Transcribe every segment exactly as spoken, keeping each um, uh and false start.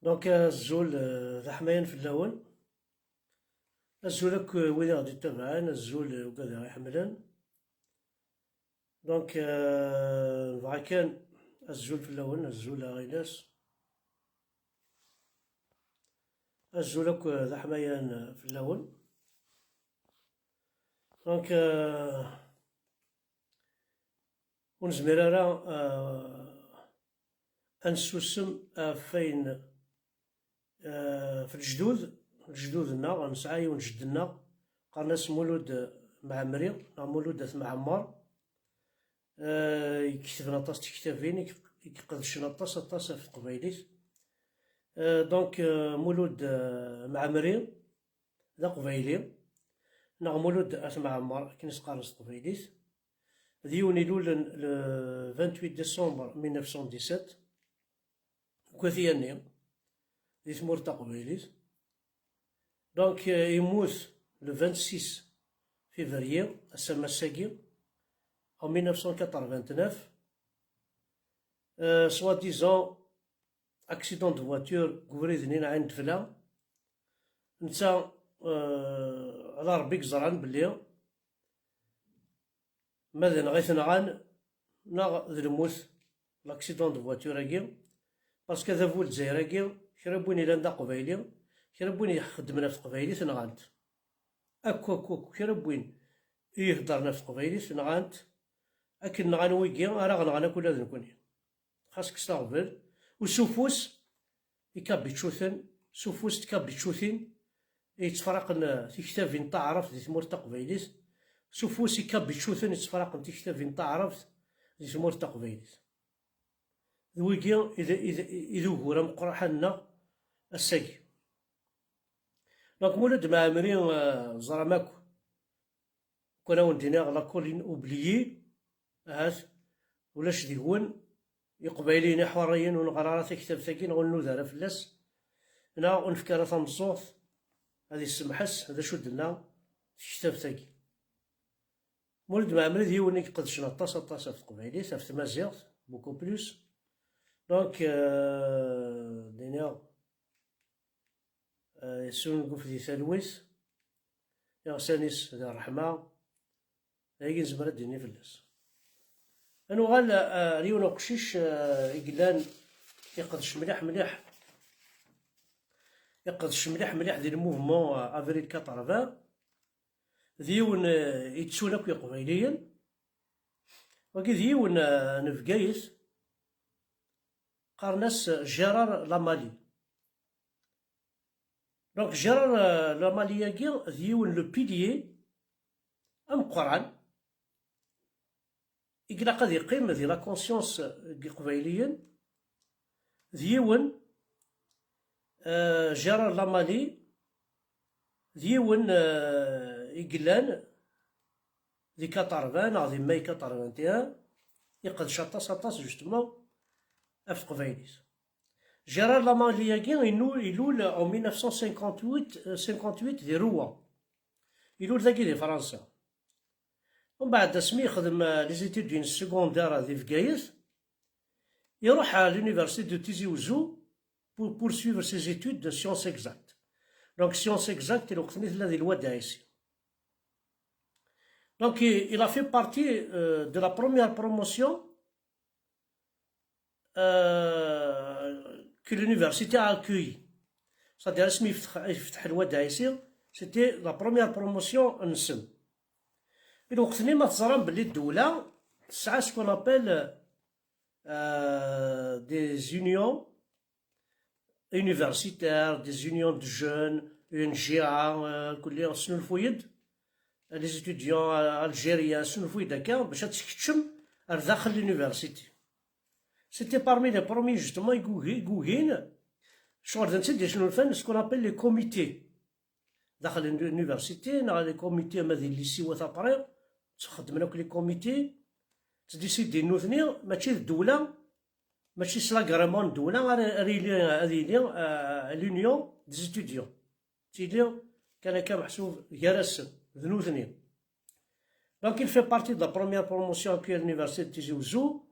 Donc, azul, euh, d aḥmayan fell-awen. Azul akk, euh, wid i ɣ-d-ittabaɛen, azul, euh, ugad i ɣ-iḥemmlen. Donc, euh, nebɣa kan azul fell-awen, azul a Ɣilas. Azul akk, euh, d aḥmayan, euh, fell-awen. Donc, euh, ur nezmir ara, euh, ad nessusem ɣef wayen, euh, f lejdud, lejdud-nneɣ, nesɛa yiwen jeddi-nneɣ, qqaren-as Mulud Mɛemmri, neɣ Mulud At Mɛemmer. Euh, i iketben aṭas n tektabin, i k-, i iqedcen aṭas, aṭas ɣef teqbaylit. Euh, donc, euh, Mulud, euh, Mɛemmri, d aqbayli, neɣ Mulud At Mɛemmer, akken i s-qqaren s teqbaylit. D yiwen ilulen le vingt-huit décembre mille neuf cent dix-sept, deg At Yanni, di tmurt taqbaylit. Donc, euh, yemmut le vingt-six février, ass-a, ass-agi, en mille neuf cent quatre-vingt-neuf. Euh, soi-disant, accident de voiture deg ubrid-nni n Ɛin Dfla. Netta, euh, ala Rebbi i yeẓran belli ma d nɣi-t nɣan, neɣ d lmut, l'accident de voiture-agi, parce que adabu n Lezzayer-agi, kra n win ilan d aqbayli, kra n win ixeddmen ɣef teqbaylit, nɣan-t. Akk, akk, akk, kra n win i iheddren ɣef teqbaylit, nɣan-t. Akken nɣan wigi, ara ɣ-nɣan akk ula d nekkni. Xas kkes aɣbel, u s ufus ikabičuten, s ufus n tkabičutin i yettefraqen, eh, tiktabin n taɛrabt di tmurt taqbaylit, s ufus ikabičuten i yettefraqen tiktabin n taɛrabt di tmurt taqbaylit. D wigi i d, i d, i d ugur ameqqran ḥanneɣ ass-agi. Donc, Mulud Mɛemmri, eh, ẓram akk, Kan awen-d-iniɣ la colline oubliée, ahat ulac deg-wen Iqbayliyen iḥurriyen, ur neɣri ara taktabt-agi, neɣ ur nnuda ara fell-as, neɣ ur nefki ara tameẓẓuɣt ad issemḥes d acu d-tenna tektabt-agi. Mulud Mɛemmri d yiwen i iqedcen aṭas, aṭas ɣef teqbaylit, ɣef tmaziɣt, beaucoup plus. Donc, euh, d-iniɣ, euh, yessurguf di talwit, iɣsan-is di ṛṛeḥma, d ayen nezmer ad d-nini fell-as. Ad nuɣal, euh, ar yiwen uqcic, euh, i yellan iqedc mliḥ, mliḥ, iqedc mliḥ, mliḥ di le mouvement, euh, avril quatre-vingts, d yiwen, euh, yettun akk Iqbayliyen, wagi d yiwen, euh, n Bgayet, qqaren-as Gérard Lamalie. Donc, Gérard, euh, Lamalie-agi d yiwen le pilier ameqqran i ilaq ad yeqqim di la conscience n Iqbayliyen. D yiwen, euh, Gérard Lamalie, d yiwen, euh, i yellan di quatre-vingts neɣ di mai quatre-vingt-un, iqedc aṭas, aṭas, justement, ɣef teqbaylit. Gérard Lamalie-agi inu-, ilul en mille neuf cent cinquante-huit, euh, cinquante-huit di Rouen. Ilul dagi di Fransa. Umbeɛd, asmi yexdem, euh, les études secondaires di Bgayet, iruḥ à l'université de Tizi Ouzou pour poursuivre ses études de sciences exactes. Donc, sciences exactes, i lweqt-nni tella di Lwad Ɛisi. Donc, il, il a fait partie, euh, de la première promotion, euh, que l'université a accueilli. C'est-à-dire, asmi yefteḥ, yefteḥ Lwad Ɛisi, c'était la première promotion-nsen. I lweqt-nni ma teẓram belli ddewla tesɛa ce qu'on appelle, euh, des unions universitaires, des unions de jeunes, U N J A, euh, kulli snulfu-yi-d, les étudiants, euh, algériens, snulfu-yi-d akka, bac ad tkeččem ar daxel l'université. C'était parmi les premiers, justement, i yugi-, i yugin, ccɣel d netta i d-yesnulfan, ce qu'on appelle les comités. Daxel n l'université, neɣ les comités, ma di lycée-wat après, ttxeddmen akk les comités, ttdécidin nutni, mačči d ddewla, mačči s l'agrément n ddewla ara, ara yili, ad yili, euh, l'union des étudiants. Tili kan akka meḥsub gar-asen, d nutni. Donc, il fait partie de la première promotion accueillie à l'université de Tizi Ouzou,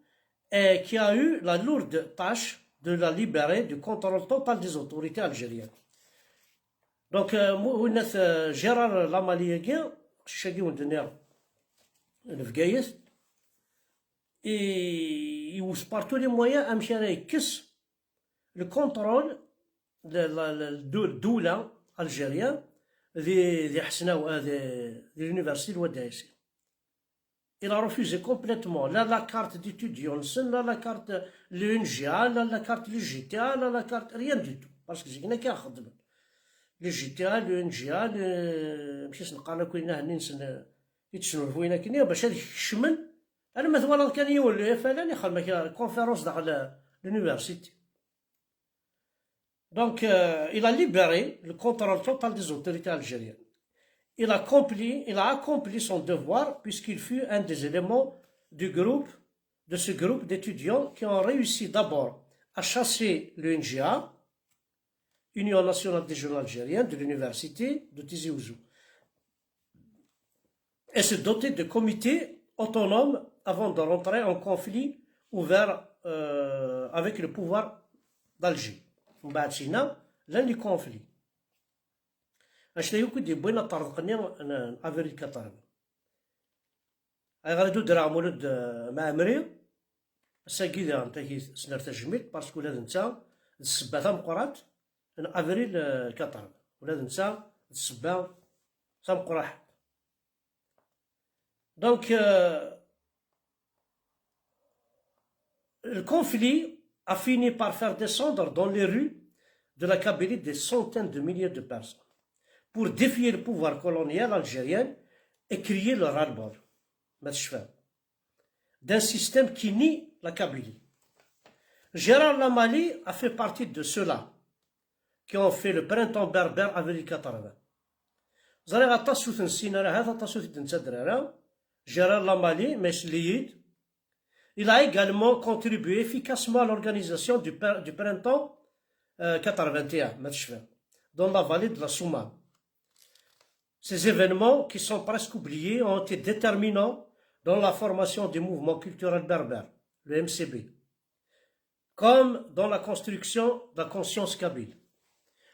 et qui a eu la lourde tâche de la libérer du contrôle total des autorités algériennes. Donc, euh, mu-, winna-t, euh, Gérard Lamaly-agi, aqcic-agi wen-d-nniɣ n Bgayet, i, iwet par tous les moyens amek ara yekkes le contrôle de la, la, de, ddula algérienne di, di Ḥesnawa, di, di l'université de Oued Aïssé. Il a refusé complètement la, la carte d'étudiant, la, la carte de l'U N J A, la, la carte de l'U G T A, la, la carte, rien du tout. Parce que c'est une carte de l'U G T A, l'U N J A, le, ماشي نقال لك وين هني نسن يتشنو وين كني باش هذيك الشمل. انا ما ثوالغ كان يولي فلان يخدم كي conférence داخل l'université. Donc, euh, il a libéré le contrôle total des autorités algériennes. Il a accompli, il a accompli son devoir puisqu'il fut un des éléments du groupe, de ce groupe d'étudiants qui ont réussi d'abord à chasser l'U N J A, Union nationale des jeunes algériens de l'université de Tizi Ouzou, et se doter de comités autonomes avant de rentrer en conflit ouvert, euh, avec le pouvoir d'Alger. Mbaɛd sina, llan les conflits. Anect-a yakk i d-yewwin aṭerḍeq-nni n, n avril quatre-vingt. Ayɣer i d-udreɣ Mulud, euh, Mɛemmri? Ass-agi daɣen tagi sner tajmilt, parce que ula d netta d ssebba tameqqrant n avril, euh, quatre-vingt. Ula d netta d ssebba tameqqrant. Donc, euh, le conflit a fini par faire descendre dans les rues de la Kabylie des centaines de milliers de personnes pour défier le pouvoir colonial algérien et crier le ras-le-bol. Ma tecfam, d'un système qui nie la Kabylie. Gérard Lamaly a fait partie de ceux-là qui ont fait le printemps berbère avril quatre-vingt. Ẓriɣ aṭas ur ten-nessin ara, ahat aṭas ur t-id-nettader ara. Gérard Lamaly, ma yesli-yi-d, il a également contribué efficacement à l'organisation du, per- du printemps, euh, quatre-vingt et un, ma tecfam, dans la vallée de la Soummam. Ces événements, qui sont presque oubliés, ont été déterminants dans la formation du mouvement culturel berbère, le M C B, comme dans la construction de la conscience kabyle.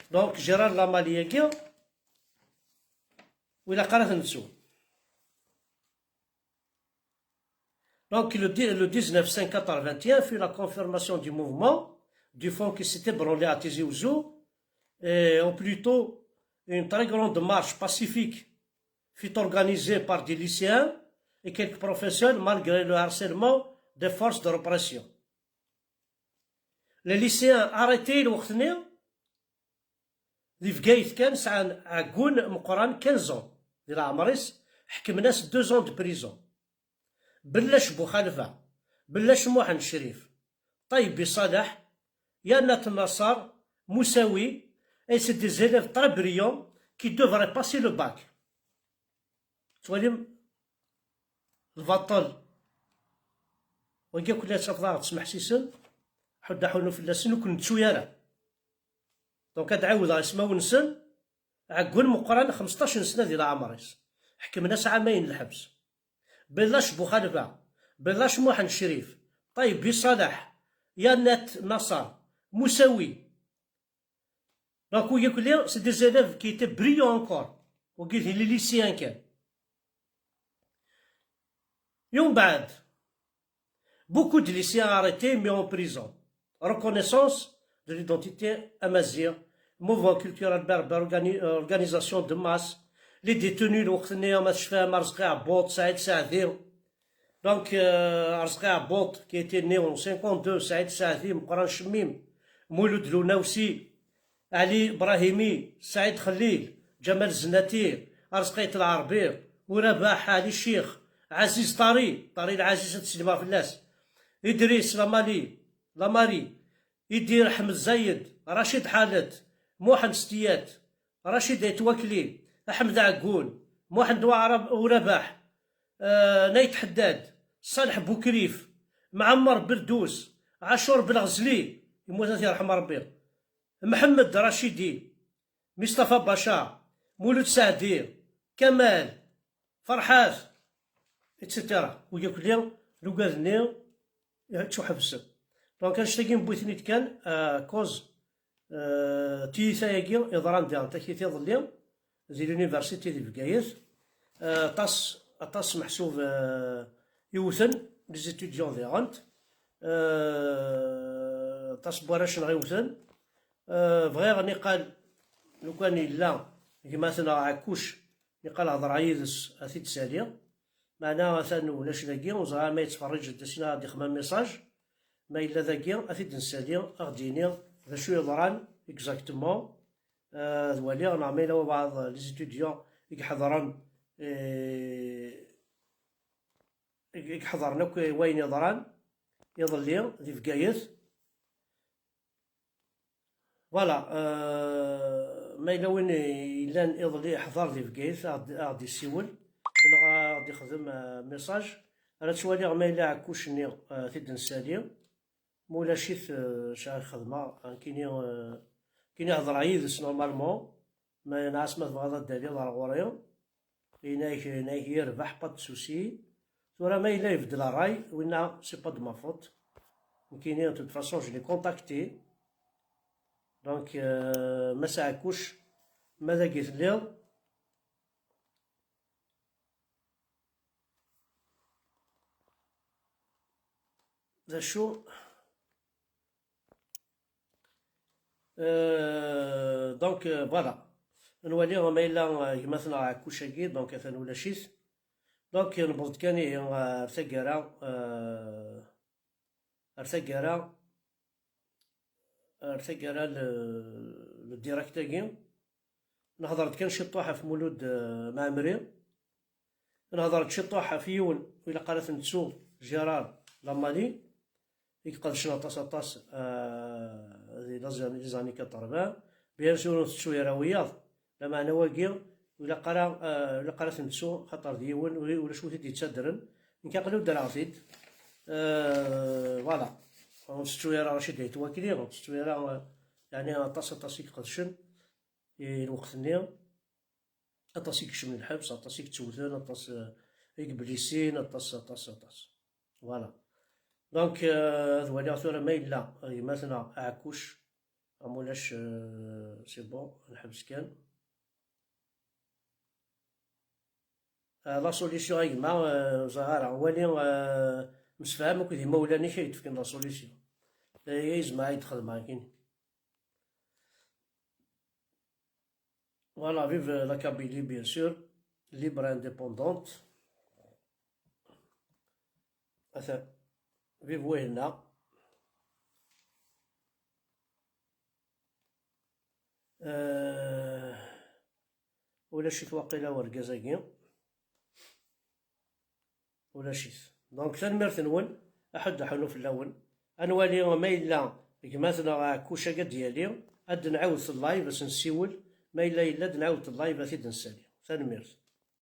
Donc, Gérard Lamaly-agi, ur ilaq ara ad t-nettu. Donc, le, di- le dix-neuf cinq quatre-vingt-un fut la confirmation du mouvement, du fond qui s'est ébranlé à Tizi Ouzou, et au plus tôt, une très grande marche pacifique fut organisée par des lycéens et quelques professeurs, malgré le harcèlement des forces de répression. Les lycéens arrêtés lweqt-nni, di Bgayet kan, sɛan aɛeggun meqqran, quinze ans di leɛmer-is, ḥekmen-as deux ans de prison. Bellac Buxalfa, Bellac Muḥend Crif, Ṭayeb Ṣaleḥ, Yanat Naṣer, Musawi, et c'est des élèves très brillants qui devraient passer le bac. Tettwalim? Lbaṭel. Wagi akk la ttafeḍ ad ɣ-ttmeḥsisen, ḥudd aḥunu fell-asen, ur ken-nettu ara. Donc, ad ɛiwdeɣ ismawen-nsen, ɛeggun meqqran, xmesṭac n sna di leɛmer-is. Ḥekmen-as ɛamayen n lḥebs. Bellac Buxalfa, Bellac Muḥend Crif, Ṭayeb Ṣaleḥ, Yanat Naṣer, Musawi. Donc, wigi akk-nni, c'est des élèves qui étaient brillants encore. Wigi d les lycéens kan. Et umbeɛd, beaucoup de lycéens arrêtés, mais en prison. Reconnaissance de l'identité amazigh, mouvement culturel berbère, organi- euh, organisation de masse, les détenus, lweqt-nni, ma tecfam, Arezqi Ɛebbuḍ, Saɛid Saɛdi. Donc, euh, Arezqi Ɛebbuḍ, qui était né en cinquante-deux, Saɛid Saɛdi, Meqqran Cemmim, Mulud Lunawsi, Ali Brahimi, Saɛid Xellil, Ǧamal Zennatir, Arezqi At Lɛerbi, Urabaḥ, Ali Ccix, Ɛaziz Ṭari, Ṭari Lɛaziz, ad sellmeɣ fell-as, Idris Lamali, Lamari, Idir Ḥmed Zayed, Racid Ḥalet, Muḥend Stiyat, Racid Ayt Wakli, Ḥmed Ɛeggun, Muḥend Waɛrab Urabaḥ, euh, Nayt Ḥeddad, Ṣaleḥ Bukrif, Mɛemmer Berdus, Ɛacur Belɣezli, yemmut ad t-yerḥem Ṛebbi, Mḥemmed Racidi, Miṣṭafa Baca, Mulud Saɛdi, Kamal, Ferḥat, et cetera. Wigi akk-nni, lugad-nni, ttuḥebsen. Donc, annect-agi newwi-ten-id kan, euh, cause, euh, tiyita-agi yeḍran diɣen takit iḍelli di l'université di Bgayet. Euh, aṭas, aṭas meḥsub, euh, iwten, les étudiants diɣen. Euh, aṭas n warrac-nneɣ iwten. Euh, bɣiɣ niqal, lukan yella gma-tneɣ Ɛekkuc, niqal hedreɣ yid-s, ad t-id-saliɣ. Meɛna atan ulac dagi, ur ẓriɣ ma yettferriǧ-d, ad s-iniɣ ad d-ixdem message. Ma yella dagi, ad t-id-nsali, ad ɣ-d-yini d acu yeḍran exactement. Euh, ad waliɣ neɣ ma yella wabɛaḍ les étudiants i iḥeḍren, eh, i i iḥeḍren akk i wayen yeḍran iḍelli di Bgayet. Voilà, euh, ma yella win yellan iḍelli iḥḍer di Bgayet, ad ɣ-d-, ad ɣ-d-yessiwel, neɣ ad ɣ-d-ixdem, euh, message. Ara ttwaliɣ ma yella Ɛekkuc-nni, euh, t-id-nsali. Ma ulac-it, euh, acu ara xedmeɣ? Nekkini, euh, nekkini hedreɣ yid-s normalement. Ma nɛas ma tebɣiḍ ad d-taliḍ ɣer ɣur-i. Yenna-k, yenna-k yerbeḥ, pas de souci. Tura ma yella ibeddel ṛṛay, winna, c'est pas de ma faute. Nekkini, de toute façon, je l'ai contacté. Donc, euh, Mass Ɛekkuc, ma dagi telliḍ, d acu? Euh, donc, euh, voilà. Nwali ma yella, euh, gma-tneɣ Ɛekkuc-agi, donc atan ulac-it. Donc, newweḍ-d kan ihi, euh, ar taggara, euh, ar taggara, ar taggara le, le direct-agi. Nehḍer-d kan ciṭṭuḥ ɣef Mulud, euh, Mɛemmri. Nehḍer-d ciṭṭuḥ ɣef yiwen, ilaq ara t-nettu, Gérard Lamali, i iqedcen aṭas, aṭas, euh, di les années, les années quatre-vingts. Bien sûr, ur tettu ara wiyaḍ. Lameɛna wagi, ur ilaq ara, euh, ur ilaq ara t-nettu, xaṭer d yiwen, ur, ulac wi t-id-yettaddren. Nekk aql-i uddreɣ-t-id. Euh, voilà. Ur tettu ara Racid Ayt Wakli, ur tettu ara, euh, yeɛni aṭas, aṭas i iqedcen i lweqt-nni. Aṭas i yekcmen lḥebs, aṭas i yettewten, aṭas, euh, i yeblisin, aṭas, aṭas, aṭas. Voilà. Donc, euh, ad waliɣ tura ma yella, euh, gma-tneɣ Ɛekkuc, am ulac, euh, c'est bon, nḥebs kan. Euh, la solution a gma, euh, ẓriɣ ara. Wali, euh, msefham akked imawlan-ik ay d-fken la solution. Aya yezmer ad yi-d-xedmeɣ akkin. Voilà, vive la Kabylie, bien sûr, libre et indépendante. Atan, vive Wihna. Euh, ulac-it waqila urgaz-agi. Ulac-it. Donc, tanemmirt-nwen, aḥuddu aḥunnu fell-awen. Ad nwali ma yella gma-tneɣ Ɛekkuc-agi ad d-yali, ad d-nɛiwed live, ad s-nsiwel, ma yella yella ad d-nɛiwed live, ad t-id-nsali. Tanemmirt.